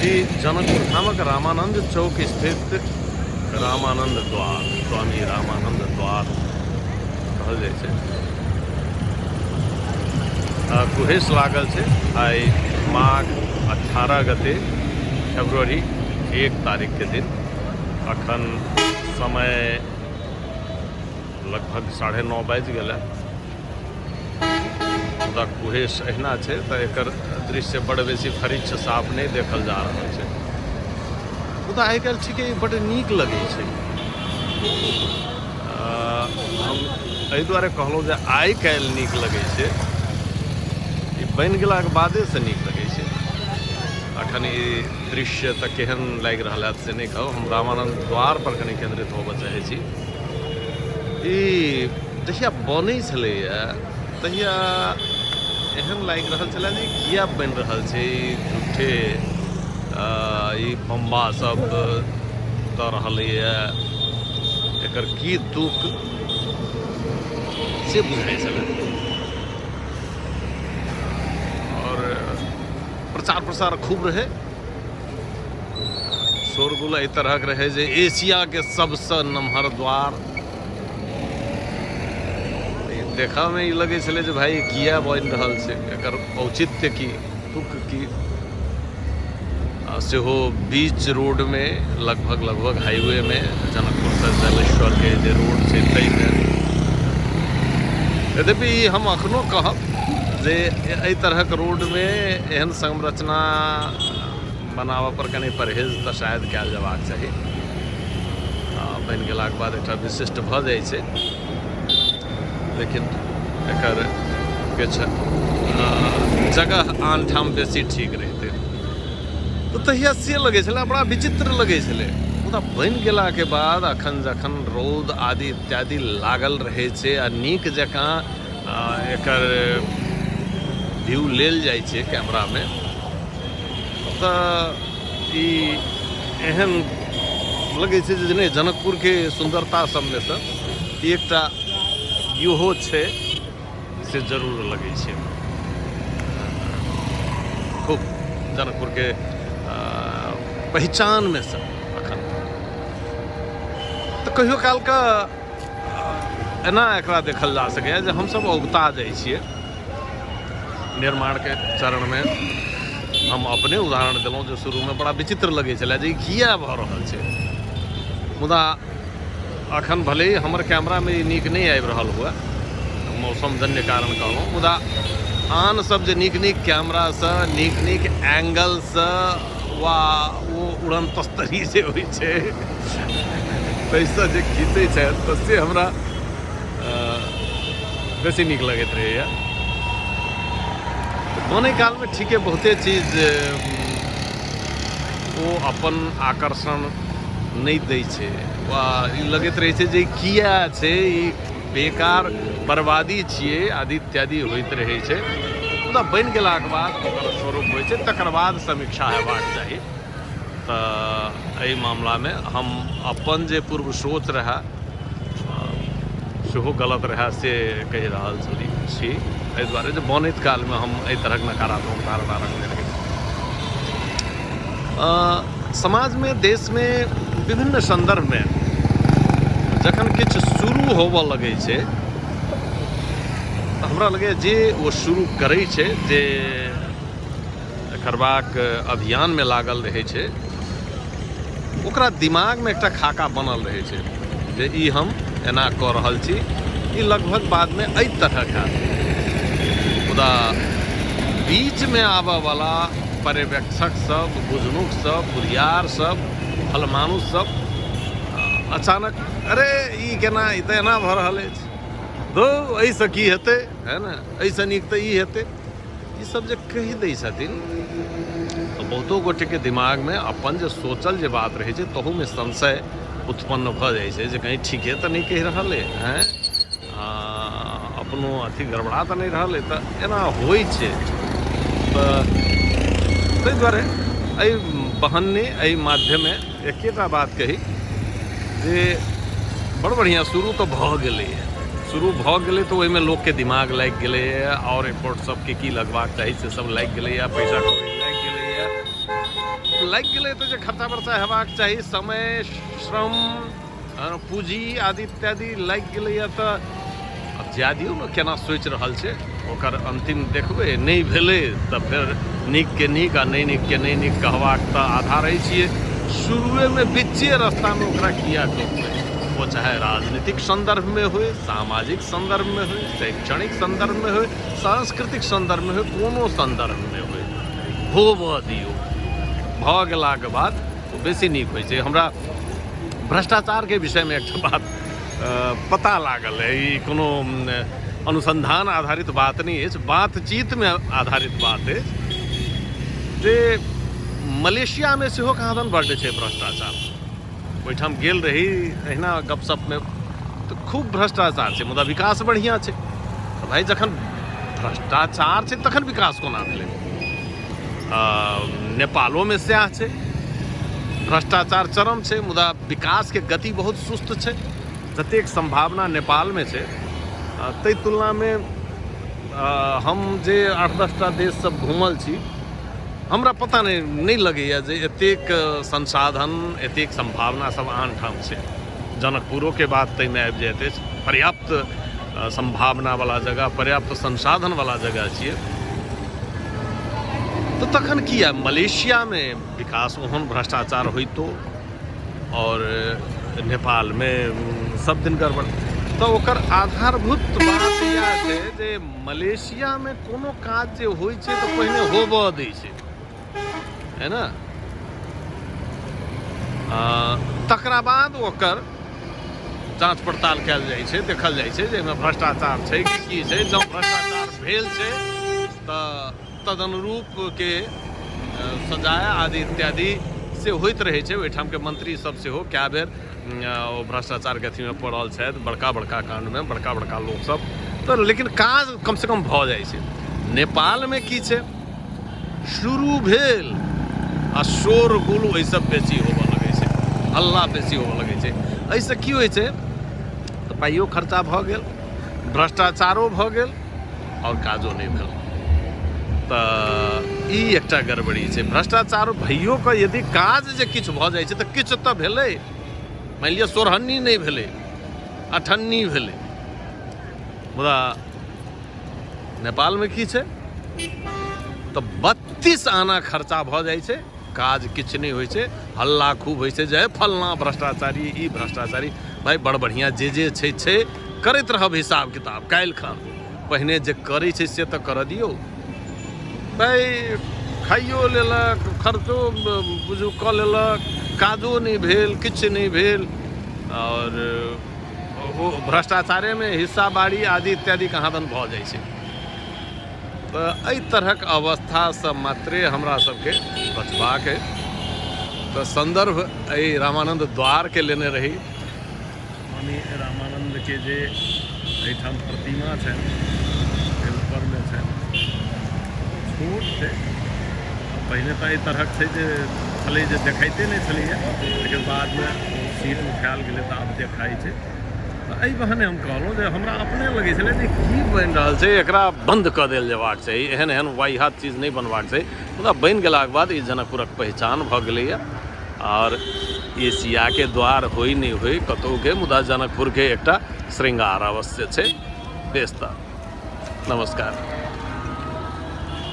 छी जनकपुर धामक रामानंद चौक स्थित रामानंद द्वार, स्वामी रामानंद द्वार कहल जाइ छै। कुहेस लागल छै। आइ माघ 18 गते, फरवरी 1 तारीख के दिन, अखन समय लगभग 9:30 बाजि गेल है। मुदा कुहेस एहिना छै तऽ एकर दृश्य बड़ बेसी फरिच्छ साफ नहि देखल जा रहल छै। मुदा आइ काल्हि ठीके ई बड्ड नीक लगै छै। हम एहि दुआरे कहलहुँ जे आइ काल्हि नीक लगै छै, ई बनि गेलाके बादेसँ नीक लगै छै। अखन ई दृश्य तऽ केहन लागि रहल हैत से नहि कहब। हम रामानन्द द्वार पर कनि केन्द्रित होबऽ चाहै छी। ई जहिया बनै छलैए तहिया एहन लागि रहल छलै जे किया बनि रहल छै ई झूठे, ई बम्बा सब दऽ रहलैए, एकर की तुक से बुझाइ छलै। आओर प्रचार प्रसार खूब रहै, शोरगुल एहि तरहक रहै जे एशियाके सबसँ नमहर द्वार। देखऽमे ई लगै छलै जे भाई किया बनि रहल छै, एकर औचित्य की, तुक की, सेहो बीच रोडमे, लगभग लगभग हाईवेमे, जनकपुरसँ जलेश्वरके जे रोड छै ताहिमे। यद्यपि हम अखनो कहब जे एहि तरहक रोडमे एहन संरचना बनाबऽ पर कनि परहेज तऽ शायद कयल जेबाक चाही। बनि गेलाके बाद एकटा विशिष्ट भऽ जाइ छै, लेकिन एकर किछु जगह आन ठाम बेसी ठीक रहितै। तऽ तहिया से लगै छलै, बड़ा विचित्र लगै छलै। मुदा बनि गेलाके बाद अखन जखन रौद आदि इत्यादि लागल रहै छै आ नीक जकाँ एकर व्यू लेल जाइ छै कैमरामे, तऽ ई एहन लगै छै जे नहि, जनकपुरके सुन्दरता सबमे सँ एकटा इहो छै, से जरूर लगै छै। खूब जनकपुरके पहिचानमे सँ अखन तऽ कहियो कालके एना एकरा देखल जा सकैए जे हमसब औगता जाइ छियै निर्माणके चरणमे। हम अपने उदाहरण देलहुँ जे शुरूमे बड़ा विचित्र लगै छलै जे ई किया भऽ रहल छै। मुदा अखन भले ही हमर कैमरामे ई नीक नहि आबि रहल हुए, मौसमजन्य कारण कहलहुँ, मुदा आन सब जे नीक नीक कैमरासँ, नीक नीक एंगलसँ वा ओ उड़न तस्तरी जे होइ छै ताहिसँ जे खींचै छथि, तऽ से हमरा बेसी नीक लगैत रहैए। बनै कालमे ठीके बहुते चीज ओ अपन आकर्षण नहि दै छै वा ई लगैत रहै छै जे किया छै, ई बेकार बर्बादी छियै, आदि इत्यादि होइत रहै छै। मुदा बनि गेलाके बाद ओकर स्वरूप होइ छै, तकर बाद समीक्षा हेबाक चाही। तऽ एहि मामलामे हम अपन जे पूर्व सोच रहए सेहो गलत रहए से कहि रहल छली छी, एहि दुआरे जे बनैत कालमे हम एहि तरहक नकारात्मक धारणा रखने रही। समाजमे, देशमे विभिन्न सन्दर्भमे जखन किछु शुरू होबऽ लगै छै तऽ हमरा लगैए जे ओ शुरू करै छै, जे करबाक अभियानमे लागल रहै छै, ओकरा दिमागमे एकटा खाका बनल रहै छै जे ई हम एना कऽ रहल छी, ई लगभग बादमे एहि तरहक हैत। मुदा बीचमे आबऽवला पर्यवेक्षक सब, बुझनुक सब, बुधियार सब, भलमानुस सब अचानक, अरे ई केना, ई तऽ एना भऽ रहल अछि, धौ एहिसँ की हेतै, है ने, एहिसँ नीक तऽ ई हेतै, ई सब जे कहि दै छथिन तऽ बहुतो गोटेके दिमागमे अपन जे सोचल जे बात रहै छै तहूमे संशय उत्पन्न भऽ जाइ छै जे कहीं ठीके तऽ नहि कहि रहल अइ, आँय अपनो अथी गड़बड़ा तऽ नहि रहल अइ। तऽ एना होइ छै। तऽ ताहि दुआरे एहि बहन्ने, एहि माध्यमे एकेटा बात कही जे बड़ बढ़िआँ शुरू तऽ भऽ गेलैए। शुरू भऽ गेलै तऽ ओहिमे लोकके दिमाग लागि गेलैए आओर रिपोर्ट सबके की लगबाक चाही से सब लागि गेलैए, पैसा कौड़ी लागि गेलैए। लागि गेलै तऽ जे खर्चा बर्चा हेबाक चाही, समय, श्रम, पूँजी आदि इत्यादि लागि गेलैए, तऽ आब जाए दियौ ने, केना सोचि रहल छै ओकर अन्तिम देखबै। नहि भेलै तऽ फेर नीकके नीक आ नहि नीकके नहि नीक कहबाक तऽ आधार अछिए। शुरुएमे बिच्चे रास्तामे ओकरा किया टोकबै? ओ चाहे राजनीतिक सन्दर्भमे होइ, सामाजिक सन्दर्भमे होइ, शैक्षणिक सन्दर्भमे होइ, सांस्कृतिक सन्दर्भमे होइ, कोनो सन्दर्भमे होइ, होबऽ दियौ। भऽ गेलाके बाद ओ बेसी नीक होइ छै। हमरा भ्रष्टाचारके विषयमे एकटा बात पता लागल अइ, ई कोनो अनुसन्धान आधारित बात नहि अछि, बातचीतमे आधारित बात अछि जे मलेशियामे सेहो कहाँदन बड्ड छै भ्रष्टाचार। ओहिठाम गेल रही एहिना गपशपमे, तऽ खूब भ्रष्टाचार छै मुदा विकास बढ़िआँ छै। तऽ भाइ जखन भ्रष्टाचार छै तखन विकास कोना भेलै? नेपालोमे सएह छै, भ्रष्टाचार चरम छै मुदा विकासके गति बहुत सुस्त छै। जतेक सम्भावना नेपालमे छै ताहि तुलनामे हम जे 8-10 टा देश सब घूमल छी, हमरा पता नहि नहि लगैए जे एतेक संसाधन, एतेक सम्भावना सब आन ठाम छै। जनकपुरोके बात ताहिमे आबि जाइत अछि। पर्याप्त सम्भावनावला जगह, पर्याप्त संसाधनवला जगह छियै, तऽ तखन किया मलेशियामे विकास ओहन भ्रष्टाचार होइतो आओर नेपालमे सब दिन गड़बड़? तऽ ओकर आधारभूत बात इएह छै जे मलेशियामे कोनो काज जे होइ छै तऽ पहिने होबऽ दै छै, है ने, तकरा बाद ओकर जाँच पड़ताल कयल जाइ छै, देखल जाइ छै जे एहिमे भ्रष्टाचार छै कि की छै। जँ भ्रष्टाचार भेल छै तऽ तदनुरूपके सजाय आदि इत्यादि से होइत रहै छै। ओहिठामके मंत्री सब सेहो कए बेर ओ भ्रष्टाचारके अथीमे पड़ल छथि, बड़का बड़का काण्डमे बड़का बड़का लोकसभ तऽ, लेकिन काज कमसँ कम भऽ जाइ छै। नेपालमे की छै, शुरू भेल आ शोर गुल ओहिसँ बेसी होबऽ लगै छै, हल्ला बेसी होबऽ लगै छै। एहिसँ की होइ छै तऽ पाइयो खर्चा भऽ गेल, भ्रष्टाचारो भऽ गेल आओर काजो नहि भेल। तऽ ई एकटा गड़बड़ी छै। भ्रष्टाचार भइयो कऽ यदि काज जे किछु भऽ जाइ छै तऽ किछु तऽ भेलै। मानि लिअ सोरहन्नी नहि भेलै, अठन्नी भेलै। मुदा नेपालमे की छै तऽ 32 आना खर्चा भऽ जाइ छै, काज किछु नहि होइ छै, हल्ला खूब होइ छै जे फल्लाँ भ्रष्टाचारी, ई भ्रष्टाचारी। भाइ बड़ बढ़िआँ, जे जे छै छै, करैत रहब हिसाब किताब काल्हि खन, पहिने जे करै छै से तऽ करऽ दियौ। भाइ खाइयो लेलक, खर्चो बुझू कऽ लेलक, काजो नहि भेल, किछु नहि भेल, आओर ओ भ्रष्टाचारेमे हिस्सा बाड़ी आदि इत्यादि कहाँदन भऽ जाइ छै। तऽ एहि तरहक अवस्थासँ मात्रे हमरा सबके बचबाक अइ। तऽ सन्दर्भ एहि रामानन्द द्वारके लेने रही। स्वामी रामानन्दके जे एहिठाम प्रतिमा छनि से ऊपरमे छनि, छोट छै। पहिने तऽ एहि तरहक छै जे छलै जे देखाइते नहि छलैए, लेकिन बादमे ओ सीट उठायल गेलै तऽ आब देखाइ छै। तऽ एहि बहाने हम कहलहुँ जे हमरा अपने लगै छलै जे की बनि रहल छै, एकरा बन्द कऽ देल जेबाक चाही, एहन एहन वाहियात चीज नहि बनबाक चाही। मुदा बनि गेलाके बाद ई जनकपुरक पहिचान भऽ गेलैए। आओर एशियाके द्वार होइ नहि होइ कतहुके, मुदा जनकपुरके एकटा श्रृंगार अवश्य छै। बेस, तऽ नमस्कार।